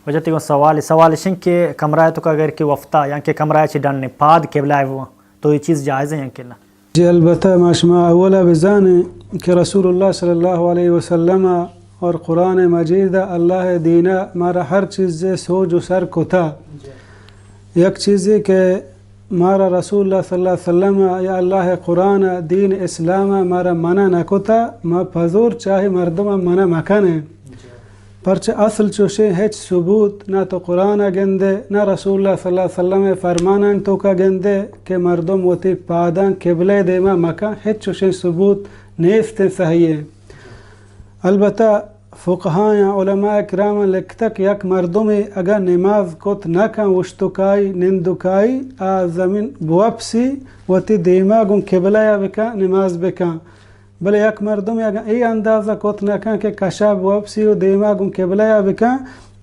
واجہ تئی گوں سوالے، سوال اش انت کہ کمرہ ءِ توکا اگر کہ وپتا یا کہ کمرہ ءَ چہ ڈن ءَ پاد قبلہ ءَ بواں تو اے چیز جائز ایں یا کہ نہ؟ جی البتہ، ما شما اولا بزانیں کہ رسول اللہ صلی اللہ علیہ وسلم ءَ اور قرآن مجید ءَ، اللہ ءِ دین ءَ مارا ہر چیزے سوج و سر کتا۔ یک چیزے کہ مارا رسول اللہ صلی اللہ علیہ وسلم ءَ یا اللہ ءِ قرآن ءَ، دین اسلام ءَ مارا منع نہ کتا، ما پزور چاہے مردم ءَ منع مکنیں۔ پرچہ اصل چوشیں، ہچ ثبوت نہ تو قرآن ءَ گندے، نہ رسول اللہ صلی اللہ علیہ وسلم ءِ فرمانانی توکا گندے کہ مردم وتی پاداں قبلہ ءِ دیما مکن، ہچ چوشیں ثبوت نیست ایں صحیح ایں۔ البتہ فقہایاں، علماء کراماں لکھتہ کہ یک مردمے اگاں نماز کت نہ کن، اوشتوکائی، نندوکائی، آ زمین بوپسی، وتی دیما گوں قبلہ ءَ بکن، نماز بکن۔ بلے یک مردمے اگاں اے اندازہ کت نہ کن کہ کشا بوپسی و دیما گوں قبلہ ءَ بکن،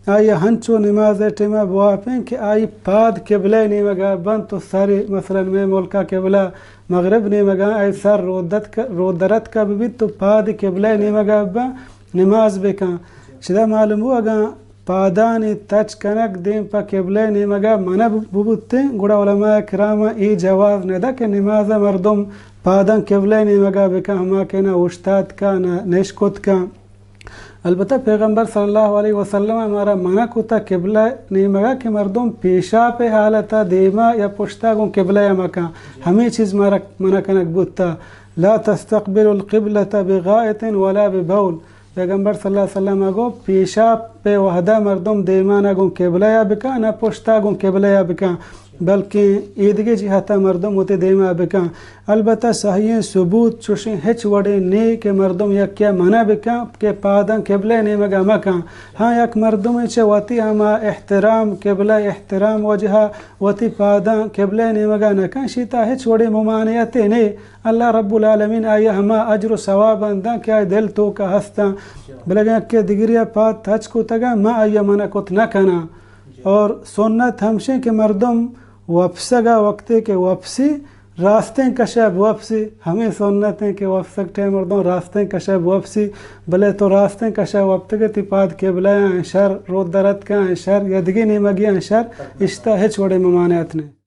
آئی ءَ ہنچو نماز ءِ ٹیما بواپیں کہ آئی پاد قبلہ ءِ نیمگا بنت و سر، مثلاً مئے ملکا قبلہ مغرب نیمگا، آئی سر رودتک-، رودرتکا ببیت و پاد قبلہ ءِ نیمگا ببن، نماز بکن۔ چدا معلوم بو اگاں پادانی تچ کنگ دیم پہ قبلہ ءِ نیمگا منع بو-، ببوتیں، گڑا علماء کراماں اے جواز نہ دا کہ نماز ءَ مردم پاداں قبلہ ءِ نیمگا بکن، ہما کہ نہ اوشتات کن، نہ نشکت کن۔ البتہ پیغمبر صلی اللہ علیہ وسلم ءَ مارا منع کتا قبلہ ءِ نیمگا کہ مردم پیشاپ ءِ حالتا دیما یا پشتا گوں قبلہ ءَ مکن۔ ہمے چیز مارا منع کنگ بوتا۔ لا تستقبل القبلة بغائط ولا ببول۔ پیغمبر صلی اللہ علیہ وسلم ءَ گو پیشاپ ءِ وہدا مردم دیما نہ گوں قبلہ ءَ بکن، نہ پشتا گوں قبلہ ءَ بکن، بلکیں ایدگہ جہتا مردم وتی دیما بکن۔ البتہ صحیحیں ثبوت چوشیں ہچ وڑے نے کہ مردم یکیا منع بکن کہ پاداں قبلہ ءِ نیمگا مکن۔ ہاں، یک مردمے چہ وتی ہما احترام، قبلہ ءِ احترام وجہا وتی پاداں قبلہ ءِ نیمگا نہ کن، شیتا ہچ وڑے ممانعتے نے۔ اللہ رب العالمین آئی ءَ ہما اجر و ثواباں داں کہ آئی دل توکا ہستاں۔ بلے اگاں کہ دگریا پاد تچ کتگاں، ما آئی ءَ منع کت نہ کناں۔ اور سنت ہمشیں کہ مردم وپسگا وقتے کہ وپسی، راستیں کشا بوپسی، ہمے سنت ایں کہ وپسگ ٹیم مردم راستیں کشا بوپسی، بلے تو راستیں کشا وپتگے، تئی پاد قبلہ ءَ ایں شر، رودرتکا ایں شر، یا دگہ نیمگی ایں شر، اشتا ہچ وڑے ممانعت نے۔